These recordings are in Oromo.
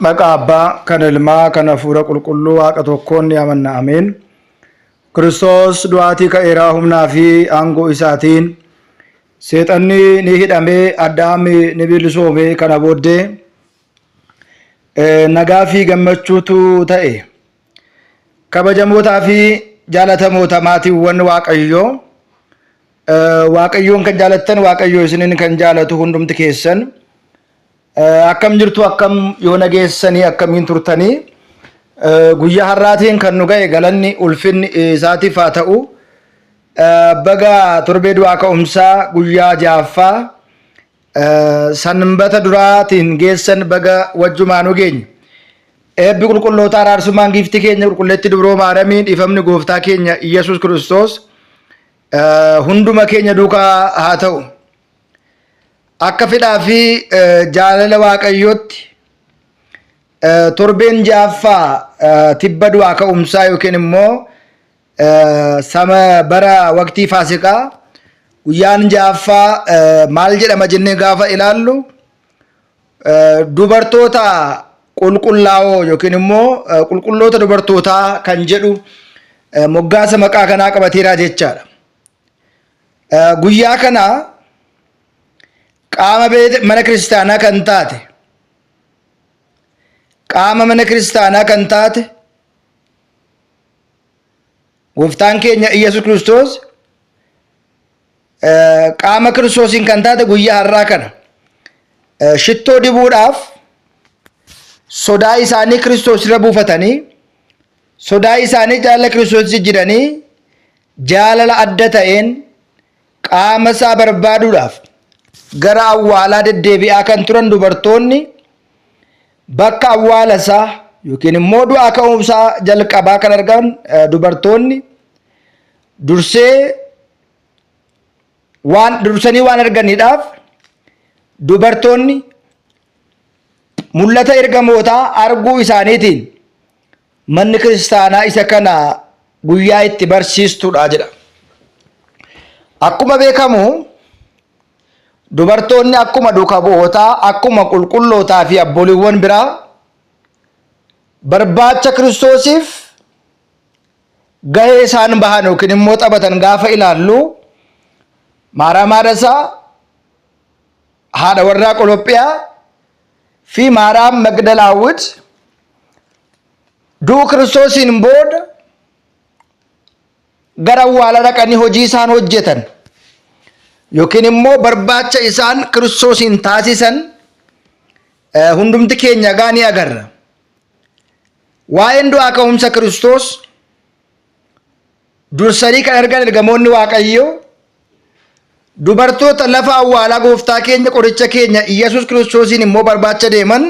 Maqaa Abbaa, kan Ilmaa, kan Hafuura Qulqulluu Waaqa tokkoon ni amanna. Ameen. Kiristoos du'aatii ka'eeraa humnaa fi aangoo isaatiin seexanni ni hidhamee Addaam ni bilisoome kana booddee nagaa fi gammachuutu ta'e. Kabajamootaa fi jaalatamoota maatiiwwan Waaqayyoo Waaqayyoon kan jaalattan Waaqayyoo isiniin kan jaalatu hundumti keessan Akkam jirtu akkam yoo nageessanii akkamiin turtanii guyyaa har'aatiin kan nu ga'e galanni ulfinni isaatiif haa ta'u. Baga torbee du'aa ka'umsaa guyyaa ja'affaa sanbata duraatiin geessan baga wajjumaa nu geenye. Eebbi qulqulloota araarsummaan giiftii keenya qulqulleetti dubroo Maaramiin dhiifamni gooftaa keenya Iyyasuus Kiristoos hunduma keenya duukaa haa ta'u. Akka fedhaa fi jaalala Waaqayyootti torbeen ja'affaa tibba du'aa ka'umsaa yookiin immoo sama bara waqtii faasikaa guyyaan ja'affaa maal jedhama jennee gaafa ilaallu dubartoota qulqullaa'oo yookiin immoo qulqulloota dubartootaa kan jedhu moggaasa maqaa kanaa qabateera jechaadha. Guyyaa kana qaama mana kiristaanaa kan taate qaama mana kiristaanaa kan taate gooftaan keenya Iyyasuus Kiristoos qaama Kiristoosiin kan taate guyyaa har'aa kana shittoo dibuudhaaf sodaa isaanii Kiristoos irra buufatanii sodaa isaanii jaalala Kiristoos jijjiiranii jaalala adda ta'een qaama isaa barbaaduudhaaf gara awwaalaa deddeebi'aa kan turan dubartoonni bakka awwaala isaa yookiin immoo du'aa ka'umsaa jalqabaa kan argan dubartoonni dursee waan dursanii waan arganiidhaaf dubartoonni mul'ata ergamootaa arguu isaaniitiin Manni kiristaanaa isa kana guyyaa itti barsiistudha jedha. Akkuma beekamu dubartoonni akkuma duuka bu'ootaa, akkuma qulqullootaa fi abbooliiwwan biraa barbaacha Kiristoosiif gahee isaan bahan yookiin immoo taphatan gaafa ilaallu Maaraam haadha isaa, haadha warraa Qolophiyaa fi Maaraam Magdalaawwit du'u Kiristoosiin booda gara awwaala dhaqanii hojii isaan hojjetan yookiin immoo barbaacha isaan Kiristoosiin taasisan hundumti keenya egaa ni agarra. Waa'een du'aa ka'umsa Kiristoos dursanii kan argan ergamoonni Waaqayyoo dubartoota lafa awwaalaa gooftaa keenya qoricha keenya Iyyasuus Kiristoosiin immoo barbaacha deeman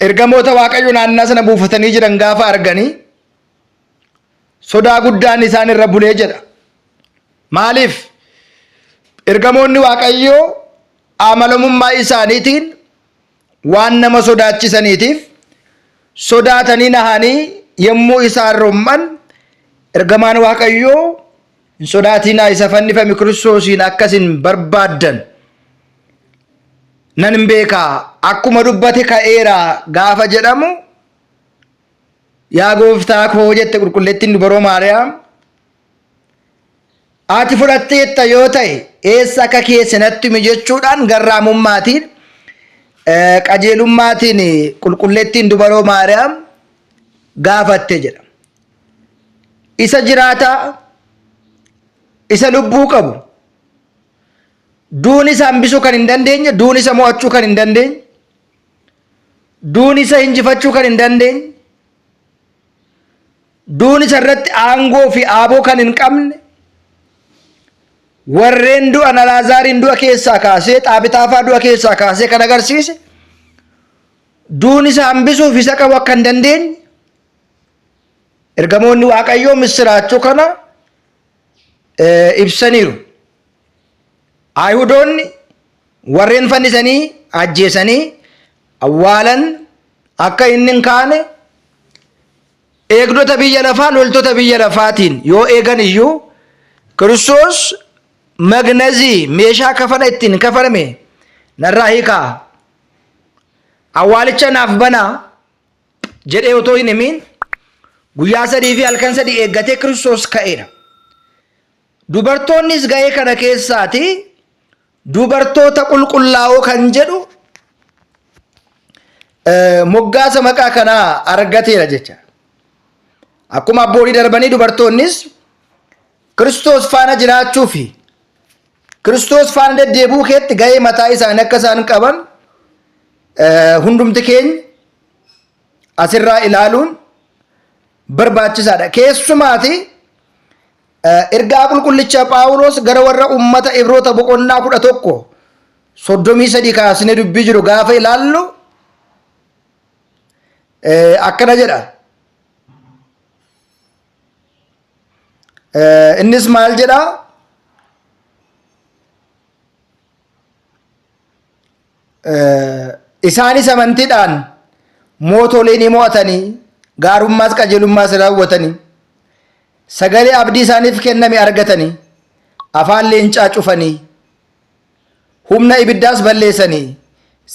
ergamoota Waaqayyo naannaa sana buufatanii jiran gaafa arganii sodaa guddaan isaan irra bulee jedha. Maaliif? Ergamoonni Waaqayyoo amanamummaa isaaniitiin waan nama sodaachisaniitiif sodaatanii nahanii yommuu isaan rom'an ergamaan Waaqayyoo hin sodaatinaa isa fannifame Kiristoosiin akkasin barbaaddan nan beekaa akkuma dubbate ka'eera gaafa jedhamu yaa gooftaa koo jette qulqulleettiin dubaroo Maariyaam Ati fudhatteetta yoo ta'e eessa akka keesse natti himi jechuudhaan garraamummaatiin qajeelummaatiin qulqulleettiin dubaroo Maariyaam gaafatte jedha. Isa jiraataa, isa lubbuu qabu, duun isa hambisuu kan hin dandeenye, duun isa mo'achuu kan hin dandeenye, duun isa injifachuu kan hin dandeenye, Duun isa irratti aangoo fi aaboo kan hin qabne warreen du'an Alaazaariin du'a keessaa kaasee Xaabitaafaa du'a keessaa kaasee kan agarsiise duun isa hambisuuf isa qabu akka hin dandeenye ergamoonni Waaqayyoo missiraachuu kana ibsaniiru. Ayihudoonni warreen fannisanii ajjeesanii awwaalan akka inni hin kaane eegdota biyya lafaa loltoota biyya lafaatiin yoo eegan iyyuu Kiristoos magnazii meeshaa kafana ittiin kafaname narraa hiikaa. Awwaalicha naaf banaa jedhee otoo hin himiin guyyaa 3 fi halkan 3 eeggatee Kiristoos ka'eera. Dubartoonnis ga'ee kana keessaati dubartoota qulqullaa'oo kan jedhu moggaasa maqaa kanaa argateera jecha. Akkuma abboolii darbanii dubartoonnis Kiristoos faana jiraachuu fi Kiristoos faana deddeebi'uu keetti ga'ee mataa isaanii akka isaan qaban hundumti keenya asirraa ilaaluun barbaachisaadha. Keessumaati ergaa qulqullicha Phaawulos gara warra ummata Ibroota boqonnaa 11 33 kaasnee dubbii jiru gaafa ilaallu akkana jedha. Innis maal jedha? Isaanis amantiidhaan mootolee ni mo'atanii gaarummaas qajeelummaas raawwatanii sagalee abdii isaaniif kenname argatanii afaan leencaa cufanii humna ibiddaas balleessanii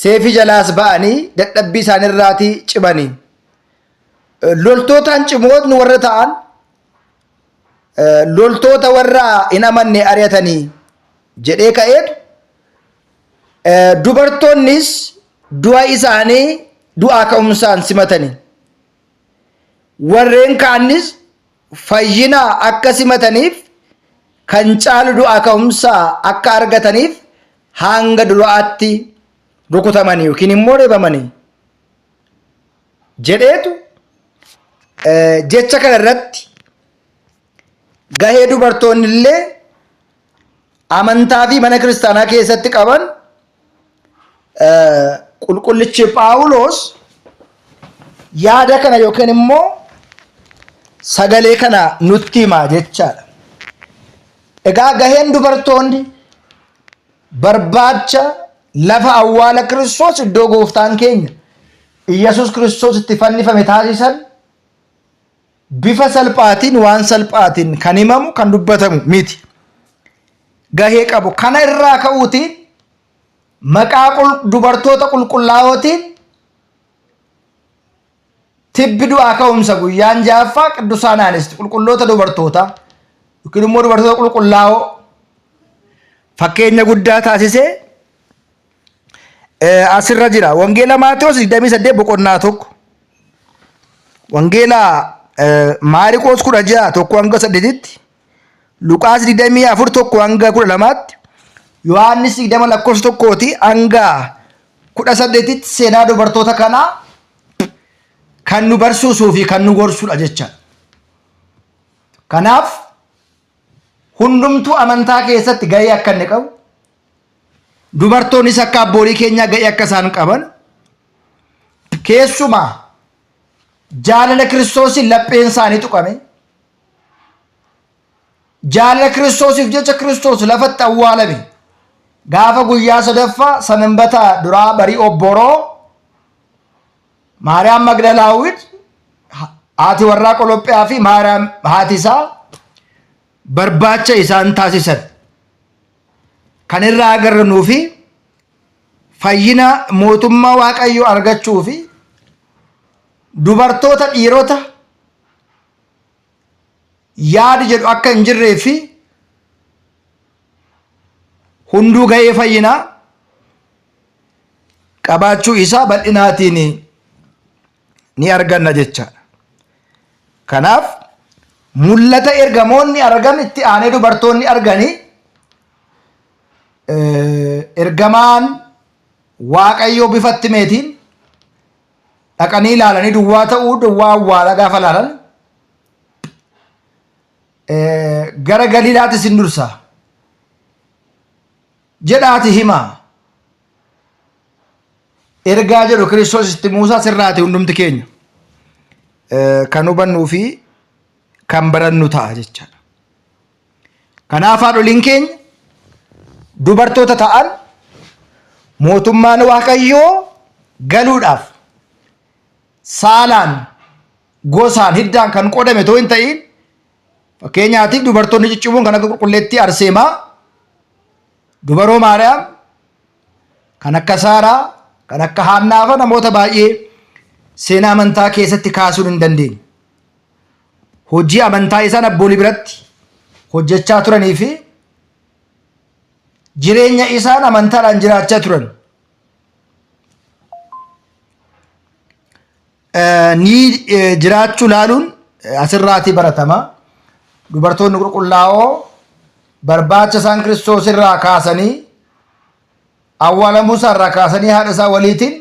seefii jalaas ba'anii dadhabbii isaanirraatii cimanii loltootaan cimootni warra ta'an loltoota warra hin amanne ari'atanii jedhee ka'eetu dubartoonnis du'a isaanii du'aa ka'umsaan simatanii warreen kaanis fayyina akka simataniif kan caalu du'aa ka'umsaa akka argataniif hanga du'aatti rukutamanii yookiin immoo reebamanii jedheetu jecha kana irratti gahee dubartoonni illee amantaa fi mana kiristaanaa keessatti qaban qulqullichi Phaawulos yaada kana yookiin immoo sagalee kana nutti hima jechaadha. Egaa gaheen dubartoonni barbaacha lafa awwaala Kiristoos iddoo gooftaan keenya Iyyasuus Kiristoos itti fannifame taasisan bifa salphaatiin waan salphaatiin kan himamu kan dubbatamu miti. Gahee qabu. Kana irraa ka'uutiin maqaa dubartoota qulqullaa'ootiin tibbi du'aa ka'umsa guyyaan ja'affaa Qiddusaanaan Anist qulqulloota dubartootaa yookiin immoo dubartoota qulqullaa'oo fakkeenya guddaa taasisee asirra jira. Wangeela Maatewos 28 boqonnaa 1. Wangeela Maariqoos 16 1 hanga 8tti. Luqaas 24 1 hanga 12tti. Yohaannis 20 lakkoofsa 1ti hanga 18tti seenaa dubartoota kanaa kan nu barsiisuu fi kan nu gorsudha jecha. Kanaaf hundumtuu amantaa keessatti gahee akka inni qabu dubartoonnis akka abboolii keenyaa gahee akka isaan qaban keessumaa jaalala kiristoosiin lapheen isaanii tuqame jaalala kiristoosiif jecha kiristoos lafatti awwaalame gaafa guyyaa sadaffaa sanbata duraa barii obboroo Maariyaam Magdalaawwit haati warraa Qolophiyaa fi Maariyaam haati isaa barbaacha isaan taasisan kan irraa agarranuu fi fayyina mootummaa Waaqayyoo argachuu fi dubartoota dhiirota yaadi jedhu akka hin jirree fi hunduu ga'ee fayyinaa qabaachuu isaa bal'inaatiin ni arganna jechaadha. Kanaaf mul'ata ergamoonni argan itti aanee dubartoonni arganii ergamaan Waaqayyoo bifatti meetiin dhaqanii ilaalanii duwwaa ta'uu duwwaa awwaalaa gaafa ilaalan gara Galiilaatti isin dursa jedhaati himaa. Ergaa jedhu Kiristoos itti Muusaa sirraati hundumti keenya kan hubannuu fi kan barannu ta'a jechaadha. Kanaaf haadholiin keenya dubartoota ta'an mootummaan Waaqayyoo galuudhaaf saalaan gosaan hiddaan kan qoodame otoo hin ta'in fakkeenyaatiif dubartoonni ciccimoon kan akka qulqulleettii Arseemaa dubaroo Maariyaam kan akka Saaraa Kan akka Haannaafa namoota baay'ee seenaa amantaa keessatti kaasuun hin dandeenye. Hojii amantaa isaan abboolii biratti hojjechaa turanii fi jireenya isaan amantaadhaan jiraachaa turan ni jiraachuu laaluun asirraatii baratama. Dubartoonni qulqullaa'oo barbaacha isaan Kiristoos irraa kaasanii awwaalamuu isaa irraa kaasanii haadha isaa waliitiin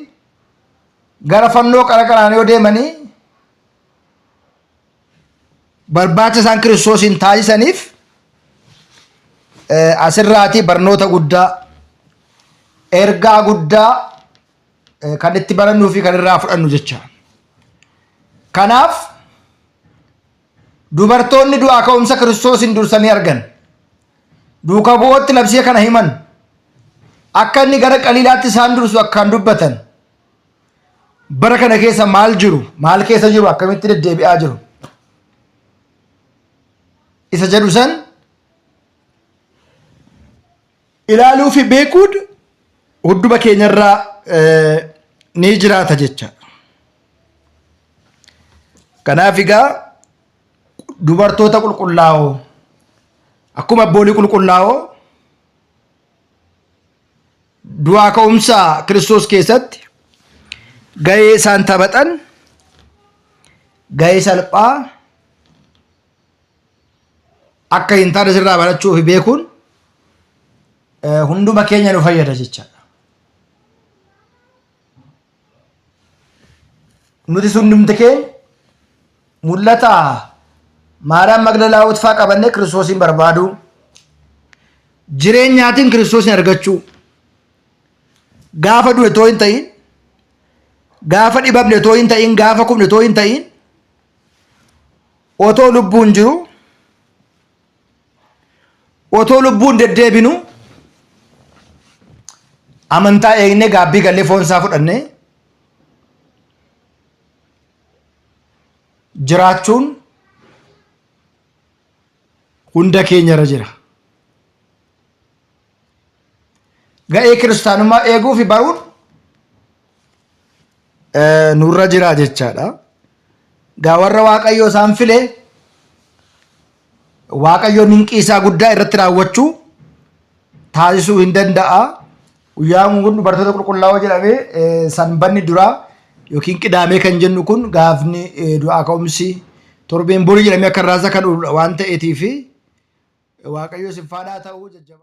gara fannoo qara qaraaniyoo deemanii barbaacha isaan Kiristoosiin taasisaniif asirraatii barnoota guddaa ergaa guddaa kan itti barannuu fi kan irraa fudhannu jecha. Kanaaf dubartoonni du'aa ka'umsa Kiristoosiin dursanii argan. Duuka bu'ootti labsii kana himan. Akka inni gara Qaliilaatti isaan dursu akkaan dubbatan. Bara kana keessa maal jiru? Maal keessa jiru? Akkamitti deddeebi'aa jiru? Isa jedhu san ilaaluu fi beekuun hunduma keenyarraa ni jiraata jecha. Kanaaf egaa dubartoota qulqullaa'oo akkuma abboolii qulqullaa'oo du'aa ka'umsa Kiristoos keessatti gahee isaan taphatan gahee salphaa akka hin taane sirraa barachuu fi beekuun hunduma keenya nu fayyada jechaadha. Nuti hundumti keenya mul'ata Maariyaam Magdalaawwit faa qabannee Kiristoosiin barbaaduu, jireenyaatiin Kiristoosiin argachuu, gaafa du'e too hin ta'in, gaafa dhibamne too hin ta'in, gaafa kufne too hin ta'in, otoo lubbuun jiru, otoo lubbuun deddeebinu amantaa eegnee gaabbii gallee foon isaa fudhannee jiraachuun hunda keenya irra jira. Ga'ee kiristaanummaa eeguu fi baruun nurra jira jechaadha. Gaa warra Waaqayyoo isaan filee Waaqayyo dinqii isaa guddaa irratti raawwachuu taasisuu hin danda'a. Guyyaan kun dubartoota qulqullaa'oo jedhamee sanbanni duraa yookiin qidaamee kan jennu kun gaafni du'aa ka'umsi torbeen borii jedhamee akka irraa kan ooludha waan ta'eetiif Waaqayyo isin faana haa ta'u jajjabaa.